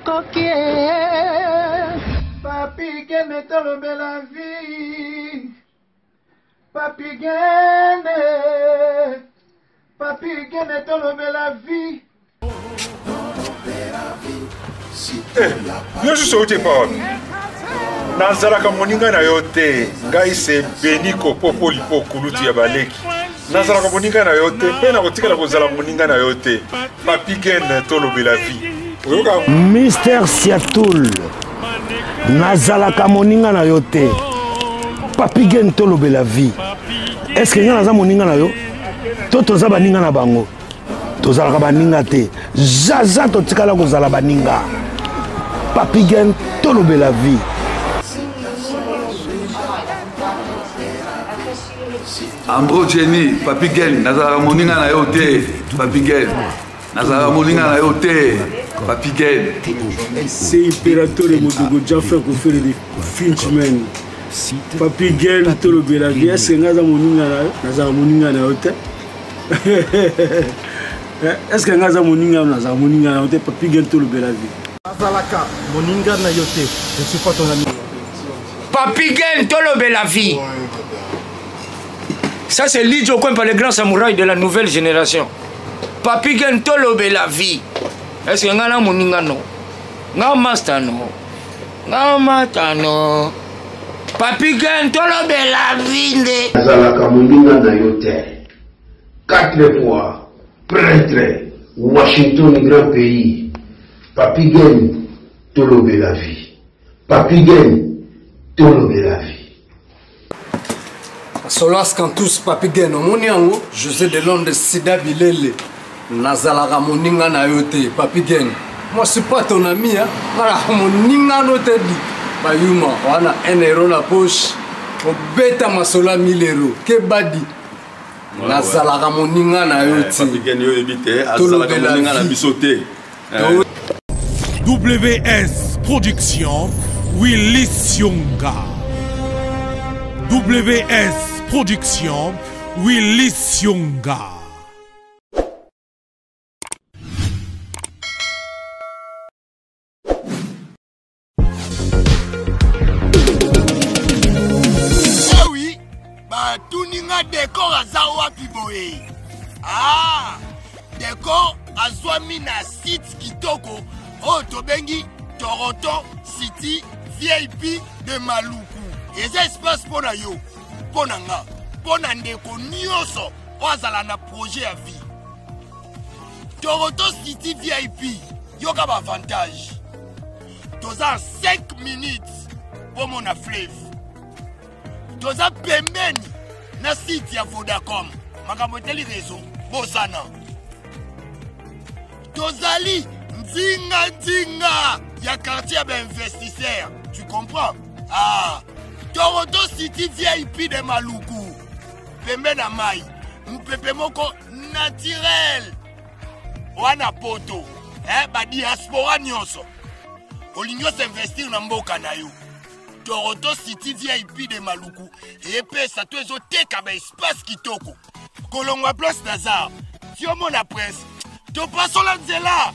Ekoki eh. Papi Gene tolobela vie Papi Gene Papi Gene tolobela vie. Eh, yo susu outi epa wapi? Nazalaka moninga na yo te. Ngai se Beniko Popo Lipo kulutu ya baleki. Nazalaka moninga na yo te mpe nakotikala kozala moninga na yo te. Papi Gene tolobela vie. Oyoka Mister Siatul, nazalaka moninga na yo te. Papi Gene tolobela vie. Est-ce que nga naza moninga na yo? To toza baninga na bango? Tozalaka baninga te. Zaza totikala kozala baninga. Papi Gene tolobela vie. Ambro Jenny, Papi Gen, nazalaka moninga na yo te. Papi Gen, nazalaka moninga na yo te. Papi Gen. C'est Imperatore Modogo Jaffa Kofere de Finchman. Papi Gen tolobela vie, est-ce que nga aza moninga na yo? Nazalaka moninga na yo te. Est-ce que nga aza moninga na yo? Nazalaka moninga na yo te. Papi Gen tolobela vie. Nazalaka moninga na yo te. Je suis pas ton ami. Papi Gen tolobela vie. Ça c'est Lidjo Kwempa, le grand samouraï de la nouvelle génération. Papi Gen tolobela vie. Est-ce que nga na moninga no? Nga master no? Nga mata no? Papi Gen tolobela vie nde. Nazalaka moninga na yo te. 4 fois prêtre Washington grand pays. Papi Gen tolobela vie. Papi Gen tolobela vie. Solas Cantus Papi Gen omoni yango José de Londres Sida Bilele nazalaka moninga na yo te Papi Gen moi je suis pas ton ami hein nazalaka moninga no te di bayuma wana 1 euro na poche obeta masolo ya 1000 euro kebadi nazalaka moninga na yo te Papi Gen yo oyebi te azalaka moninga na biso te. WS Production, Willy Sionga. WS Production, Willy Sionga. Eh oui, batuni nga decor aza wapi boye? Ah, decor azwami na site kitoko oyo tobengi Toronto City VIP de Maluku. Eza espace mpo na yo, mpo na nga, mpo na ndeko nyonso oyo azala na projet ya vie. Toronto City VIP, yoka ba avantage. Toza 5 minutes mpo mona fleuve. Toza pembeni na site ya Vodacom. Makambo etali réseau, bosana. Tozali nzinga nzinga ya quartier ya ba investisseurs. Tu comprends? Ah, Toronto City VIP de Maluku. Pembe na mai, mupepe moko naturel. Wana poto, eh, ba diaspora nyonso. Olingi osinvestir na mboka na yo. Toronto City VIP de Maluku epesa to ezoteka ba espace kitoko. Kolongwa place Nazar, tiomona presse, topasola nzela.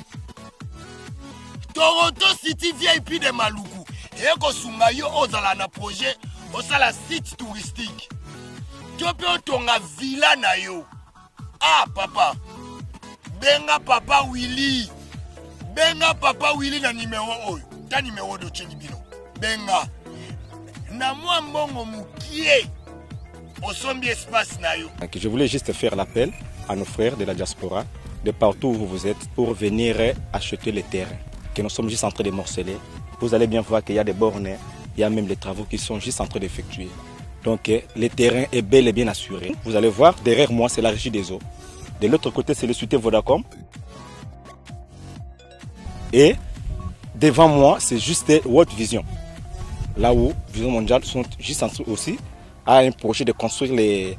Toronto City VIP de Maluku ekosunga yo ozala na projet osala site touristique to mpe otonga villa na yo. Ah papa, benga papa Willy, benga papa Willy na numero oyo, ta numero dotieli bino, benga na mwa mbongo mokie osombi espace na yo. Donc, je voulais juste faire l'appel à nos frères de la diaspora, de partout où vous êtes, pour venir acheter les terrains que nous sommes juste en train de morceler. Vous allez bien voir qu'il y a des bornes, il y a même les travaux qui sont juste en train d'effectuer. Donc le terrain est bel et bien assuré. Vous allez voir, derrière moi, c'est la régie des eaux. De l'autre côté, c'est le site Vodacom. Et devant moi, c'est juste World Vision. Là où Vision Mondiale sont juste en dessous aussi à un projet de construire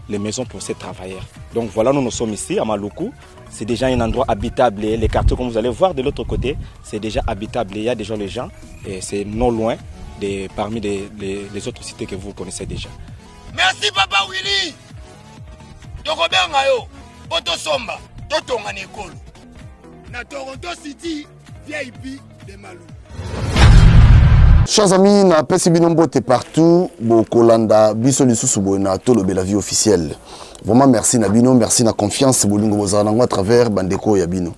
les maisons pour ces travailleurs. Donc voilà, nous, nous sommes ici à Maluku. C'est déjà un endroit habitable. Les quartiers, comme vous allez voir de l'autre côté, c'est déjà habitable. Il y a déjà les gens et c'est non loin de, parmi les autres cités que vous connaissez déjà. Merci Papa Willy. Tokobenga yo, poto somba, totonga na ekolo. Na Toronto City VIP de Maluku. Chers amis, napesi bino mbote partout bokolanda biso lisusu boye na tolobela vie officielle. Vraiment merci na bino, merci na confiance bolingo bozala nango à travers bandeko ya bino.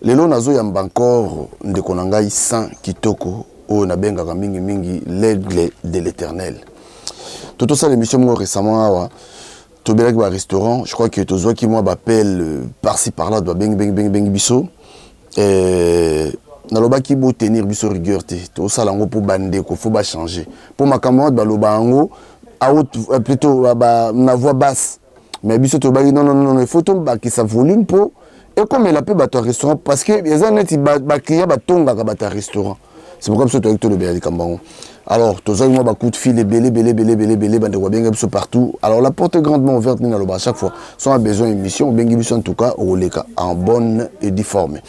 Lelo nazoyamba encore ndeko na ngai Saint Kitoko oyo nabengaka mingi mingi l'aigle de l'éternel. Totosala émission moko récemment awa tobelaki ba restaurant, je crois que tozwaki mwa baappel par-ci par-là, babengi bengi bengi bengi biso. Nalobaki botenir biso rigueur te, tosala yango mpo bandeko fo bachanger mpo makambo wana baloba yango haute, plutôt na voix basse, mais biso tolobaki non, non, non, il faut tobakisa volume mpo ekomela mpe bato ya restaurant, parce que eza neti baclient batongaka bato ya restaurant. C'est pourquoi biso toyaki tolobela likambo yango. Alors tozwaki mwa bacoup de fil ebele ebele ebele ebele ebele, bandeko babengi biso partout. Alors la porte est grandement ouverte, nini naloba à chaque fois, sans a besoin émission, obengi biso, en tout cas okoleka en bonne et due forme.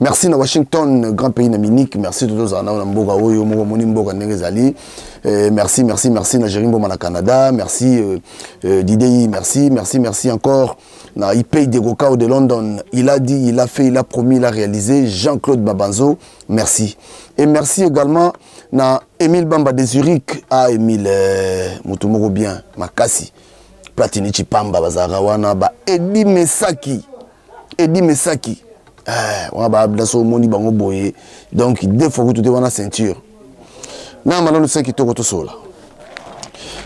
Merci na Washington, grand pays na Munich, merci toto ozala nao na mboka oyo moko omoni mboka ndenge ezali. Merci, merci, merci na Jérim Mboma na Canada, merci Didei, merci, merci, merci encore na Ipey de Gokao de London. Il a dit, il a fait, il a promis, il a réalisé. Jean-Claude Babanzo, merci. Et merci également na Émile Bamba de Zurich. Ah Émile, moto moko bien, makasi. Platini Chipamba bazalaka wana, ba Edi Mesaki. Edi Mesaki. Wana ba abda so moni bango boye. Donc deux fois tout wana ceinture. Na malonu 5 kitoko to sola.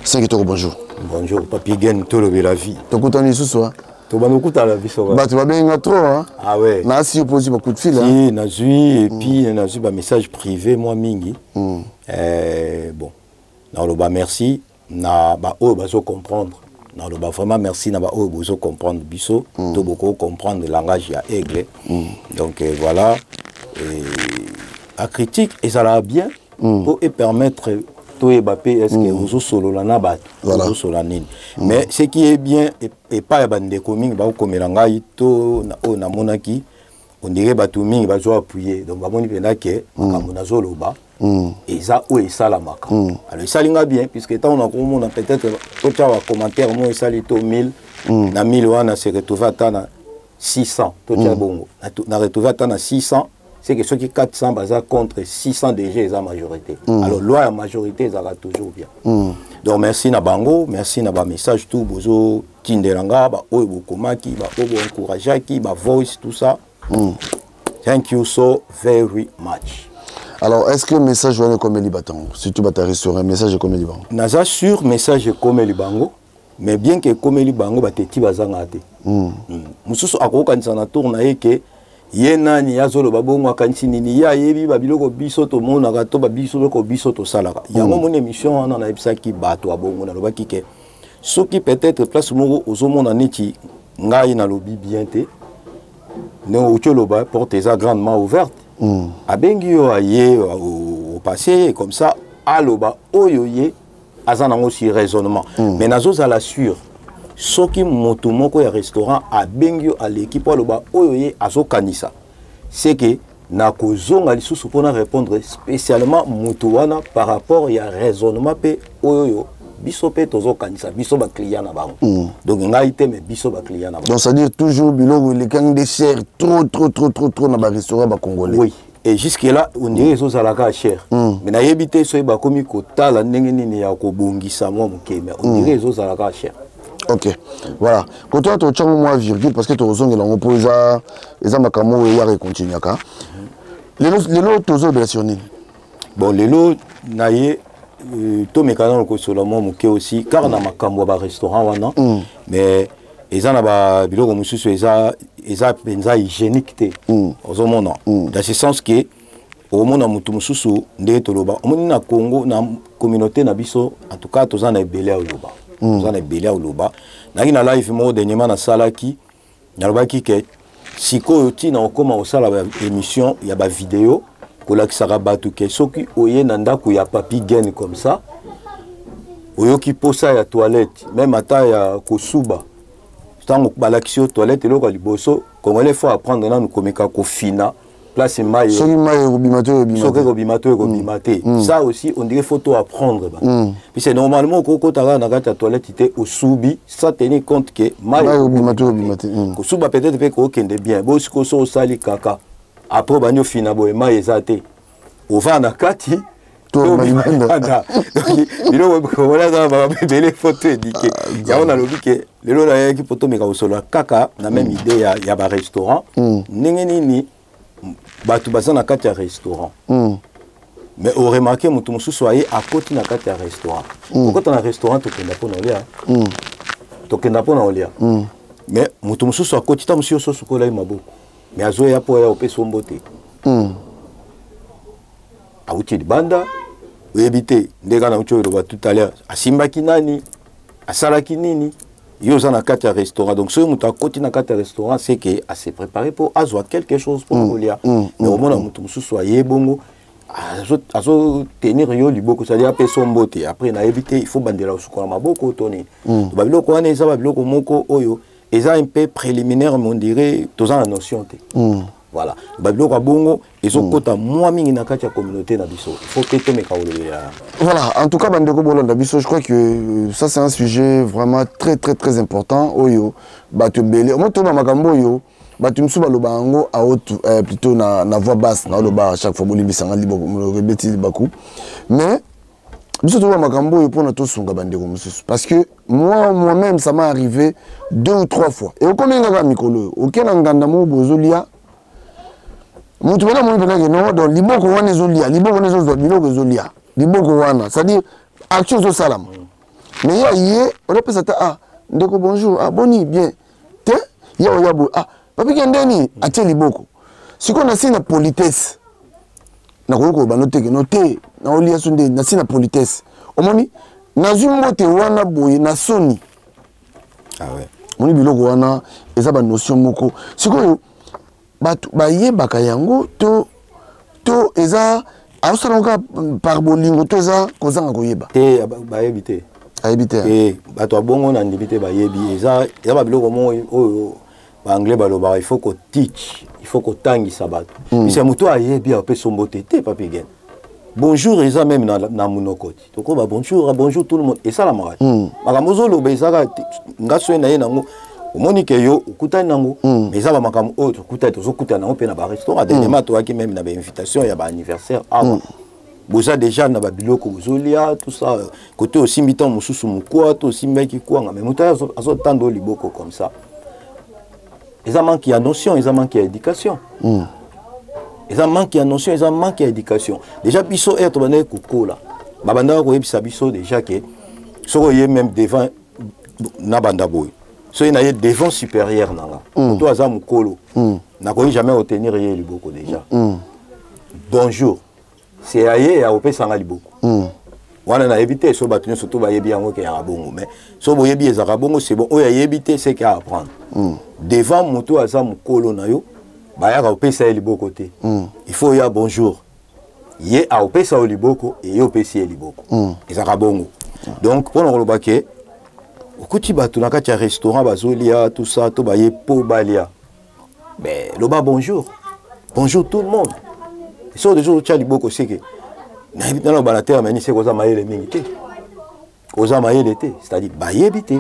5 kitoko, bonjour. Bonjour Papi Gen, tolobela vie. Tokutani lisusu hein. Tobanda kokutana biso ba. Bato babenga trop hein. Ah ouais. Na si opposi ba coup de fil hein. Si nazui et puis nazui ba message privé moi mingi. Bon. Naloba merci na ba oyo bazo comprendre. Naloba vraiment merci na ba oyo bozo comprendre biso, to boko comprendre langage ya aigle. Donc voilà, et la critique ezala bien pour et permettre toyeba pe est-ce que ozosolola na bato, ozosolola nini. Mais ce qui est bien et pas ya bandeko mingi bakokomela ngai to oyo namonaki, on dirait bato mingi bazo appuyer, donc bamoni mpenza ke makambo nazoloba eza oyo esalamaka. Alors esali nga bien, puisque ntango nakomona peut-être totya bacommentaire moko esali to 1000, na 1000 wana se retrouve ata na 600, totya bongo na retrouve ata na 600, c'est que soki 400 baza contre 600, déjà eza majorité. Alors loi ya majorité ezalaka toujours bien. Donc merci na bango, merci na bamessage tout bozotindela nga, baoyo bokomaki, baoyo boencourageaki, bavoice, tout ça. Thank you so very much. Alors, est-ce que message wana ekomeli bato, surtout bato ya restaurant, message ekomeli bango? Naza sûr message ekomeli bango, mais bien que ekomeli bango, bateti bazanga te. Mosusu akokanisa na tour na ye ke ye nani azoloba bongo, akanisi nini, ye ayebi babiloko biso tomonaka to babiso biloko biso tosalaka. Yango moni émission wana nayebisaki bato ya bongo, nalobaki ke soki peut-être place moko ozomona neti ngai nalobi bien te, ndenge outi oloba, porte eza grandement ouverte. Abengi yo, aye au passé comme ça, aloba oyo ye aza nango si raisonnement. Mais nazozala sûr, soki moto moko ya restaurant abengi yo, aleki mpo aloba oyo ye azokanisa, c'est que nakozonga lisusu mpona répondre spécialement moto wana par rapport ya raisonnement mpe oyo oyo biso mpe tozokanisa, biso baclient na bango. Donc ngai te, mais biso baclient na bango. Donc c'est-à-dire toujours biloko elekangi nde cher, trop trop trop trop trop na barestaurant bacongolais. Oui, et jusque là on dirait ezozalaka cher, mais nayebi te soki bakomi kotala ndenge nini ya kobongisa mwa moke, mais on dirait ezozalaka cher. Ok, voilà, koto wana totyango mwa virgule, parce que tozongela yango mpo eza makambo oyo eyaka ekontinuaka. Lelo lelo tozolobela sur nini? Bon, lelo na ye tomeka nano kosola mwa moke aussi kaka na makambo ya barestaurant wana, mais eza na babiloko mosusu eza mpenza hygiénique te. Ozomona dans ce sens ke omona motu mosusu, ndenge toloba, omoni na Congo, na communauté na biso, en tout cas toza na ebele ya oloba, toza na ebele ya oloba. Nayaki na live moko dernièrement nasalaki, nalobaki ke sikoyo ntina okóma kosala baémission ya bavideo kolakisaka bato ke soki oye na ndako ya Papi Gen comme ça, oyoki posa ya toilette, même ata ya kosuba, ntango balakisi yo toilette, eloko ya liboso, Congolais faut apprendre nanu komeka kofina place mai. Soki mai ekobima te, ekobima. Soki ekobima te, ekobima te. Ça aussi, on dirait faut to apprendre ba, puisque normalement okokota kaka na kati ya toilette te, osubi sans tenir compte ke mai mai ekobima te, ekobima te. Kosuba peut-être mpe kokende bien, bo sikoyo so osali kaka Après obandi ofina boye, mai eza te, ovanda na kati tobimanda. Biloko wana aza na makambo ebele, faut toéduquer yango. Nalobi ke lelo nayaki mpo tomeka kosolola kaka na même idée ya barestaurant, ndenge nini bato baza na kati ya restaurant. Mais oremarquer, moto mosusu aye, akoti na kati ya restaurant. Okota na restaurant, tokenda mpo na olia, tokenda mpo na olia. Mais moto mosusu akoti, ta mosusu yo sosukola ye maboko, mais azoya mpo aya opesa mbote. Awuti libanda, oyebi te nde kaka nauti oyo eloba tout à l'heure, asimbaki nani, asalaki nini. Yo oza na kati ya restaurant. Donc soki moto akoti na kati ya restaurant, c'est que ase préparé mpo azwa quelque chose mpo kolia. Mais omona moto mosusu aye bongo, azotenir yo liboko, c'est-à-dire apesa mbote, après nayebi te, il faut bandela kosukola maboko to nini. Babiloko wana eza babiloko moko oyo eza un peu préliminaire, mais on dirait toza na notion te. Voilà, babiloko ya bongo ezokota mwa mingi na kati ya communauté na biso, il faut mpe tomeka kolobela. Voilà, en tout cas, bandeko bolanda biso, je crois que ça c'est un sujet vraiment très très très important oyo bato ebele omo toyeba makambo oyo. Bato mosusu baloba yango à haute, plutôt na voix basse. Naoloba à chaque fois, bolimbisanga, ebeti libaku. Mais biso toyeba makambo oyo mpona tosunga bandeko mosusu, parce que moi moi-même ça m'est arrivé deux ou trois fois. E okomi kaka mikolo oyo, oke na nganda moko boye, ozolia, moto mpena amoni mpena ke non, donc liboko wana ezolia, liboko wana ezozwa biloko, ezolia liboko wana, c'est-à-dire action ezosalama. Mais ye aye, olopesa ta: "Ah ndeko, bonjour, ah boni, bien te?" Ye oya boye: "Ah papi, kendeni." Atie liboko. Sikoyo nasi na politesse, nakoki koloba no teke no te, naolia so nde nasi na politesse. Omoni nazwi mbote wana boye na soni. Ah ouais. Omoni biloko wana eza banotion moko. Sikoyo bato bayebaka yango to eza aosala kaka par bolingo to eza kozanga koyeba? Te, bayebi te. Ayebi te. Te, bato ya bongo na ndimi te bayebi. Eza babiloko moko oyo baanglais balobaka, il faut koteach, il faut kotangisa bato. Puisque moto ayebi apesa mbote te. Papi Gen, bonjour eza même na monoko ti tokoba bonjour, bonjour tout le monde, esalamaka te. Makambo ozoloba ezaka nga soki na ye nango, omoni ke yo okutani nango. Mais eza bamakambo oyo tokutani, tozokutana nango mpe na barestaurant. Dernièrement toyaki même na bainvitation ya baanniversaire awa. Boza déjà na babiloko, bozolia, tout ça, kote osimbi ntango mosusu mokwa to osimbaki kwanga, mais moto azotanda oyo liboko comme ça, eza manque ya notion, eza manque ya éducation. Eza manque ya notion, eza manque ya éducation. Déjà biso ere tobandaki kokola, babandaka koyebisa biso déjà ke soki oye même devant, nabanda boye, soki naye devant supérieur na nga, moto aza mokolo, nakoki jamais retenir ye liboko. Déjà bonjour, c'est aye ya kopesanga liboko wana. Nayebi te so bato nyonso to bayebi yango ke yaka bongo, mais so boyebi ezalaka bongo, c'est bon. Oyo ayebi te, c'est que apprendre. Devant moto aza mokolo na yo, bayaka kopesa ye liboko te. Il faut oya bonjour, ye aopesa yo liboko, eye opesi ye liboko. Ezalaka bongo. Donc mpona koloba ke okuti bato na kati ya restaurant bazolia, tout ça, to baye po balia, mais loba bonjour, bonjour tout le monde. Soki deja otya liboko, seke nayebi nano bala te, amani seke oza mayele mingi te, oza mayele te. C'est-à-dire bayebi te.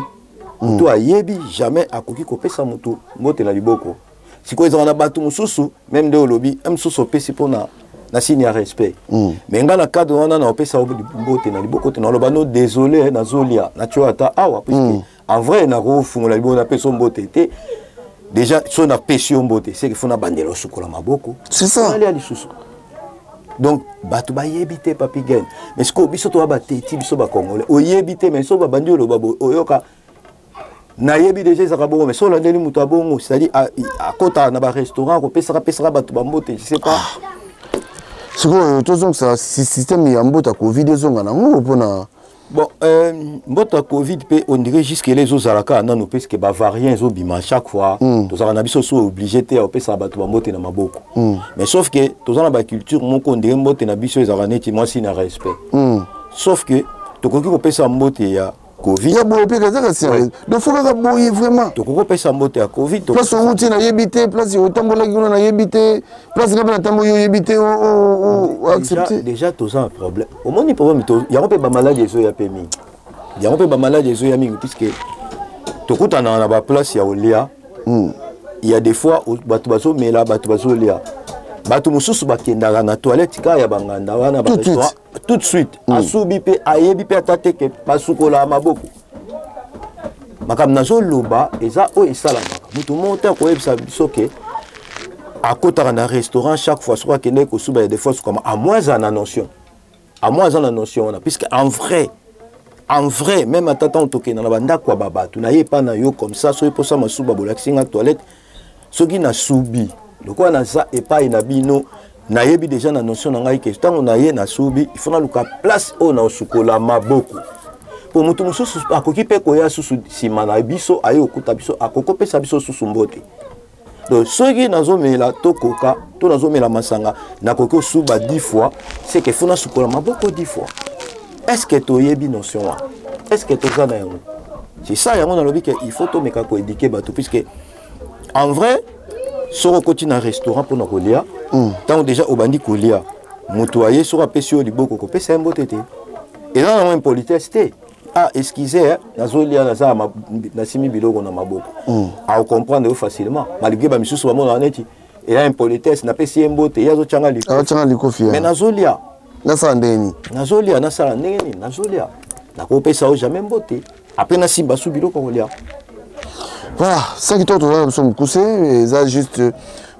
Moto ayebi jamais akoki kopesa moto mbote na liboko. Sikoyo ezalaka na bato mosusu même nde olobi mosusu opesi mpona na signe ya respect. Mais nga na cadre wana na opesa mbote na liboko te, naloba no: "Désolé, nazolia, natio ata awa." Puisque en vrai nakofungola liboko napesa yo mbote te. Déjà so napesi yo mbote, c'est que faut nabandela osukola maboko. C'est ça. Nalia lisusu. Donc bato bayebi te, Papi Gen. Mais sikoyo biso toya bateti, biso bacongolais, oyebi te, mais so babandi oloba boye, oyoka nayebi déjà ezalaka bongo. Mais so olandeli moto ya bongo, c'est-à-dire akotaka na barestaurant, akopesaka pesaka bato bambote, je sais pas. Sikoyo tozongisa système ya mbote ya Covid, ezonga nango mpona Bon, mbote ya Covid mpe, on dirait jusque là ezozala kaka nano, puisque bavariant ezobima chaque fois. Tozalaka na biso so obligé te ya kopesaka bato bambote na maboko. Mais sauf que toza na baculture moko, on dirait mbote na biso ezalaka neti mwasi na respect. Sauf que tokoki kopesa mbote ya Covid. Ya boye mpe kazaka sérieux, donc faut kaka boye vraiment. Tokoki kopesa mbote ya Covid. Place outi nayebi te, place otambolaki kuna nayebi te, place nga mpe natamboli oyebi te, accepte. Déjà toza na problème. Omoni problème yango mpe bamaladi ezoya mpe mingi, yango mpe bamaladi ezoya mingi, puisque tokutanaka na baplace ya kolia. Il y a des fois bato bazomela, bato bazolia. Bato mosusu bakendaka na toilette kaka ya banganda wana, ba restaurant, tout de suite. Asubi mpe ayebi mpe ata te ke basukolaka maboko. Makambo nazoloba eza oyo esalamaka. Moto moko te akoyebisa biso ke akotaka na restaurant chaque fois soki akendeki kosuba ya des fois sukama, à moins aza na notion, à moins aza na notion wana, puisque en vrai même ata ntango tokenda na bandako ya babato, naye epa na yo comme ça, soki mposa masuba, bolakisi nga toilette, soki nasubi lokola naza epai na bino, nayebi déjà na notion na ngai ke ntango naye nasubi, il faut naluka place oyo naosukola maboko, po moto mosusu akoki mpe koya susu nsima na biso, aye kokuta biso, akoki kopesa biso susu mbote. Donc soki nazomela to koka to nazomela masanga, nakoki kosuba 10 fois, c'est que faut nasukola maboko 10 fois. Est ce que toyebi notion wana? Est ce que toza na yango? C'est ça yango nalobi ke il faut tomeka koéduquer bato, puisque en vrai soki okoti na restaurant mpona kolia, ntango déjà obandi kolia, moto aye, soki apesi yo liboko, kopesa ye mbote te eza nango impolitesse te. Ah, excusez, nazolia, naza nasimi biloko na maboko. Akocomprendre yo facilement, malgré bamisusu bamonaka neti eya impolitesse, napesi ye mbote, ye azotyanga likofi, mais nazolia. Nasala ndenge nini? Nazolia, nasala ndenge nini? Nazolia, nakopesa yo jamais mbote après nasimba su biloko kolia. Voilà, ça kitoko. Tozala biso mokuse, eza juste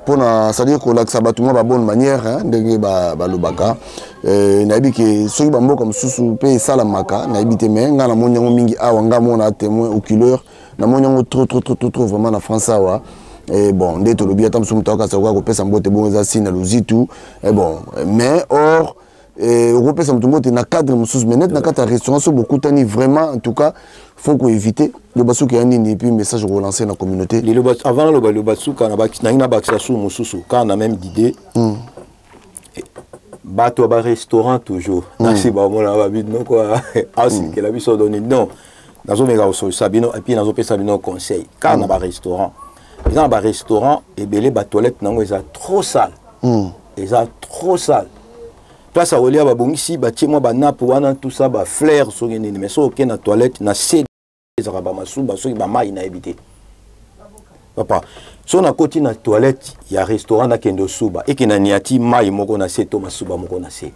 mpona, c'est-à-dire kolakisa bato mwa babonne manière ndenge balobaka. Nayebi ke soki bamboka mosusu mpe esalamaka, nayebi te, mais ngai namoni yango mingi awa. Ngai mona témoin oculaire, namoni yango trop trop trop trop trop vraiment na France awa. Et bon, nde tolobi, ata mosusu moto akasa koka kopesa mbote bongo eza signe na luzitu. Et bon, mais or okopesa moto mbote na cadre mosusu, mais net na kati ya restaurant so bokutani, vraiment, en tout cas faut koéviter. Loba suka ya nini, et puis message relancer na communauté. Avant naloba liloba suka, nangi nabakisa su mosusu kaka na même d'idée. Bato ya barestaurant toujours, nasi bamona babinoko asikela biso doni. Non, nazomeka kosolisa bino et puis nazopesa bino conseil kaka na barestaurant. Eza na barestaurant ebele, batoilette nango eza trop sale, eza trop sale. Place ya kolia babongisi, batie mwa banappe wana, tout ça, bafleur soki nini, mais soki okei na toilette, na se ezalaka bamasuba soki bamai, nayebi te papa. So nakoti na toilette ya restaurant, nakende osuba, ekenda niati mai moko na se to masuba moko na se,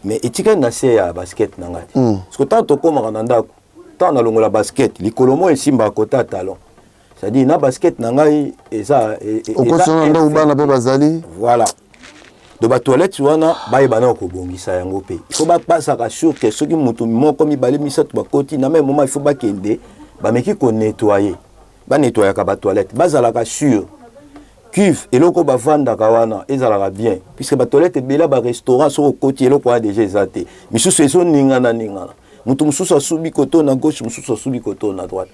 mais etikali na se ya basket na ngai te. Parce que ntango tokomaka na ndako, ntango nalongola basket, likolo mo esimbaka kota talon, c'est-à-dire na basket na ngai eza Okoti na ndako, bana mpe bazali. Voilà. Donc batoilette wana, bayeba na kobongisa yango mpe. Il faut bapasaka sûr ke soki moto moko, mibale, misato bakoti na même moment, il faut bakende bameki konettoyer, banettoyaka batoilette, bazalaka sûr cuve, eloko bavandaka wana ezalaka bien, puisque batoilette ebele ya barestaurant, soki okoti, eloko wana déjà eza te. Misusu ezoningana ningana, moto mosusu asubi koto na gauche, mosusu asubi koto na droite.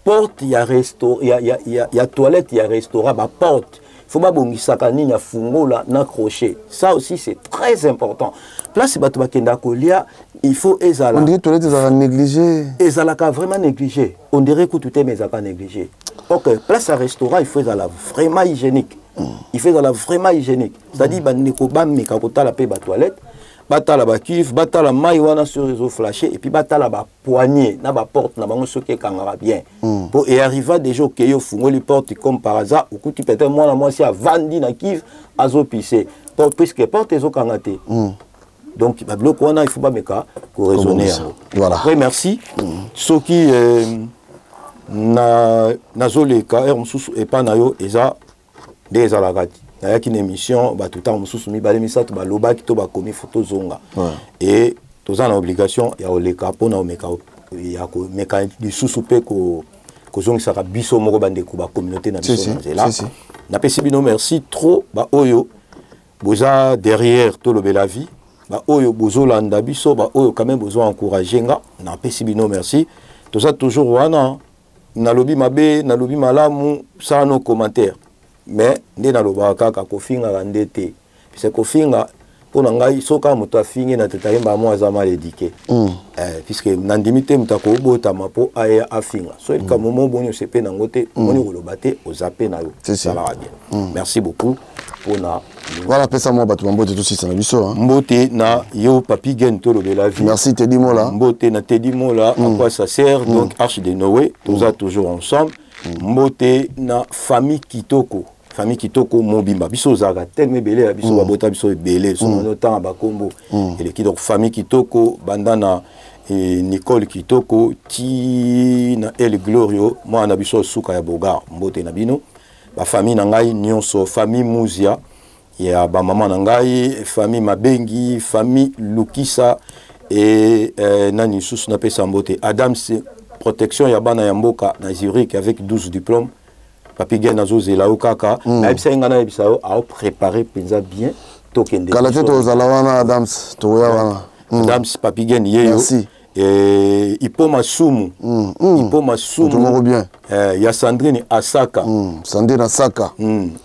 Porte ya, resto, ya toilette ya restaurant, baporte faut babongisaka nini ya fungola na crochet. Ça aussi, c'est très important. Place bato bakendaka kolia, il faut ezala On dirait toilette ezalaka négligé. Ezalaka vraiment négligé. On dirait kutu te, mais ezalaka négligé. Ok, place ya restaurant, il faut ezala vraiment hygiénique. Il faut ezala vraiment hygiénique, c'est-à-dire bandeko bameka kotala mpe batoilette, batala bacuve, batala mai wana sur ezoflashe, et puis batala bapoignée na baporte na bango soki ekangaka bien. Po earriva déjà okei, ofungoli porte, comme par hasard okuti peut-être mwana mwasi avandi na cuve azopisse, puisque porte ezokanga te. Donc babiloko wana, il faut bameka koraisonner yango. Voilà. Après, merci. Soki na nazoleka heure mosusu epa na yo, eza nde ezalaka ti nayaki na émission, bato ntango mosusu mibale, misato balobaki to bakomi, fo tozonga. E toza na obligation ya koleka mpona omeka ya komeka lisusu mpe kozongisaka biso moko bandeko bacommunauté na biso na nzela. Napesi bino merci trop, baoyo boza derrière Tolobela Vie, baoyo bozolanda biso, baoyo quand même bozo encourage nga, napesi bino merci. Toza toujours wana. Nalobi mabe, nalobi malamu, sala no commentaire, mais nde nalobaka kaka, kofingaka nde te, puisque kofinga mpo na ngai, soki kaka moto afingi na teta yemba mo, aza mal éduqué. Puisque nandimi te moto akobotama mpo aya afinga. So likambo mo boni osepe nango te, omoni koloba te, oza mpe na yo, esalaka bien. Merci beaucoup mpona Voilà, pesa mwa bato bambote, tosisa na biso. Mbote na yo, Papi Gen, Tolobela Vie. Merci Teddy Mola. Mbote na Teddy Mola. À quoi ça sert? Donc Arche de Noé, toza toujours ensemble. Mbote na famille Kitoko. Famille kitoko mobimba biso ozalaka telema ebele ya biso. Babota biso ebele so otanga bakombo eleki. Donc famille kitoko, banda na Nicole Kitoko ti na El Glorio, mwana na biso suka ya Bogar, mbote na bino. Bafamille na ngai nyonso, famille Muzia ya bamama na ngai, famille Mabengi, famille Lukisa e nani lisusu napesa mbote? Adams Protection ya bana ya mboka na Zurich avec 12 diplômes. Papi Gen, azozela yo kaka. Nayebisa ye, ngai nayebisa yo, aopréparé mpenza bien, tokende. Kala te tozala wana, Adams, tokoya wana. Adams, Papi Gen ye yo. Merci. Ipo Masumu, Ipo Masumu. Moto moko bien. Ya Sandrine Asaka. Sandrine Asaka.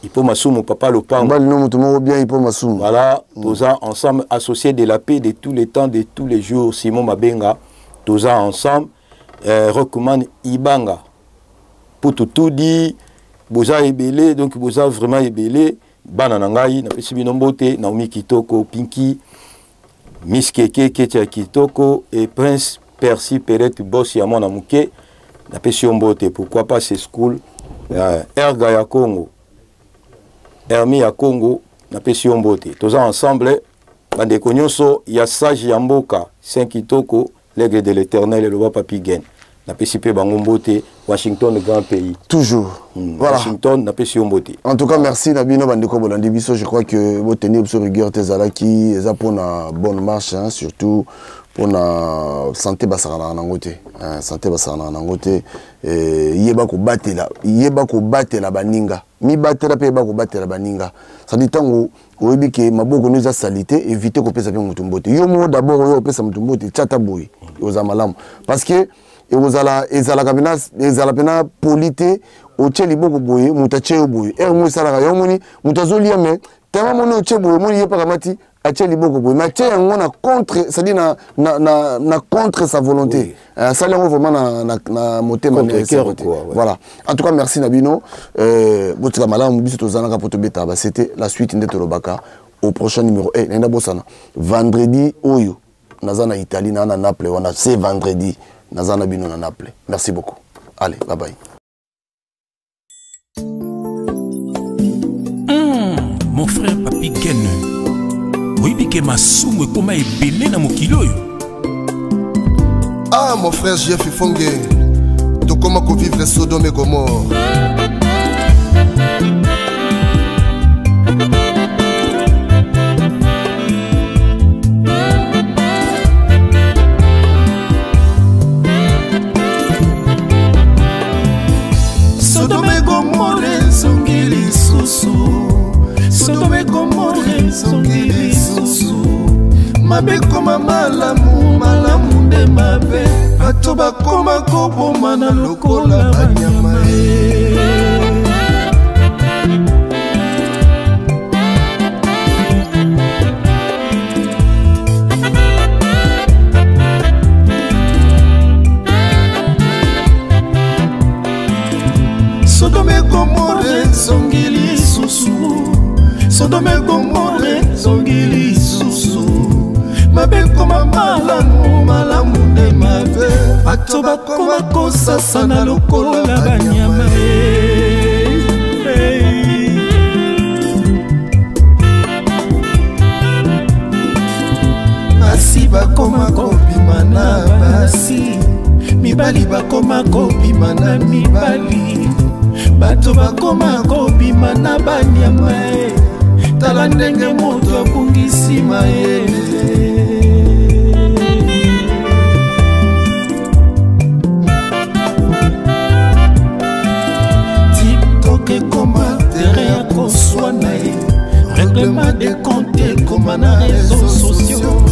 Ipo Masumu, papa lopango. Mobali no moto moko bien, Ipo Masumu. Voilà. Toza ensemble, associé de la paix de tous les temps, de tous les jours. Simon Mabenga, toza ensemble. Rockman Ibanga Putu, tudi boza ebele. Donc boza vraiment ebele, bana na ngai, napesi bino mbote. Naomi Kitoko, Pinki, Miss Keke, Ketia Kitoko et Prince Percy Peret, boss ya mwana moke, napesi yo mbote. Pourquoi pas c'est school, Erga ya Congo, Hermi ya Congo, napesi yo mbote. Toza ensemble, bandeko nyonso ya sage ya mboka, Saint Kitoko, l'aigle de l'Éternel, eloba Papi Gen, napesi mpe bango mbote. Washington, grand pays. Toujours. Voilà. Washington, napesi yo mbote. En tout cas, merci na bino bandeko bolandi biso. Je crois que botenir biso rigueur te, ezalaki eza mpona bonne marche, hein, surtout mpona santé. Basakanaka nango te, hein, santé basakanaka nango te. Yeba kobatela, yeba kobatela baninga, mibatela mpe yeba kobatela baninga. C'est-à-dire ntango oyebi ke maboko no eza sali te, évite kopesa mpe motu mbote. Yo moko d'abord oyo opesa motu mbote, tiata boye, oza malamu, parce que ekozala, ezalaka mpena, ezala mpena poli te. Otie liboko boye, moto atie yo boye, ere mo esalaka yo, omoni moto azolia, mais tellement moni otie boye, omoni ye mpaka mati atie liboko boye, mais atie yango na contre, c'est-à-dire na contre sa volonté. Asali yango vraiment na motema. Contre cœur, quoi, ouais. Voilà, en tout cas merci na bino. Botika malamu, biso tozalaka mpo tobetaka basete la suite nde tolobaka au prochain numéro. Naenda bosana, vendredi oyo naza na Italie, na Naples wana. C'est vendredi, naza na bino na Naples. Merci beaucoup, allez, bye bye. Mon frère Papi Gen, oyebi ke masumu ekóma ebele na mokili oyo. Ah, mon frère Jeff Ifonge, tokoma kovivre Sodome et Gomorre. Sodome Gomore ezongi lisusu, Sodome Gomore ezongi lisusu. Mabe ekoma malamu, malamu nde mabe, bato bakoma kobomana lokola banyama e. Sodome Gomore ezongi lisusu, Sodome Gomore ezongi lisusu. Mabe ekoma malamu, malamu nde mabe, bato bakoma kosasana lokola banyama e. Hey. Basi bakoma kobima na basi, mibali bakoma kobima na mibali, bato bakoma kobima na banyama e. Tala ndenge moto abungisi mayele. TikTok ekoma terrain ya koswana ye, règlement de compte ekoma na réseaux sociaux,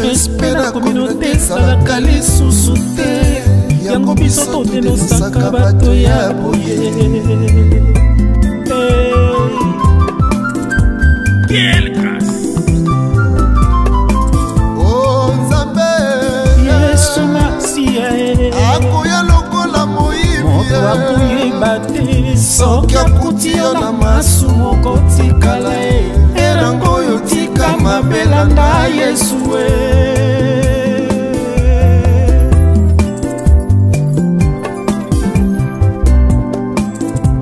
respect na communauté ezalaka lisusu te. Yango biso todenosaka bato ya boye. Quelle grâce! O Nzambe. Yesu Masiya. Akoya lokola moyibi. Moto akoyeba te soki akuti yo na masumu, okotikala ye erango oyo. Tika mabelanda Yesu e.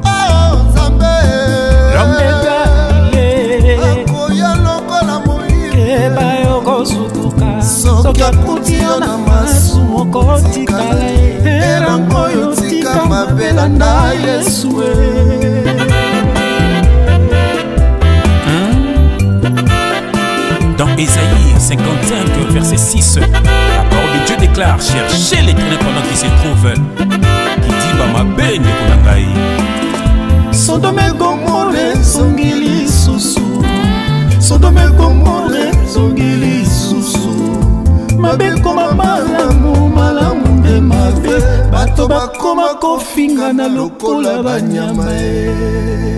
Oh, Nzambe. Okosutuka soki akuti yo na masumu, okotikala ye. Erango oyo, tika mabe, landa Yesu e. Dans Ésaïe 55, verset 6, la parole de Dieu déclare: Cherchez l'Éternel pendant qu'il se trouve. Qui dit Bamabe ndeko na ngai. Sodome Gomore ezongi lisusu, Sodome Gomore ezongi lisusu. Mabe ekoma malamu, malamu nde mabe, bato bakoma kofingana lokola banyama e.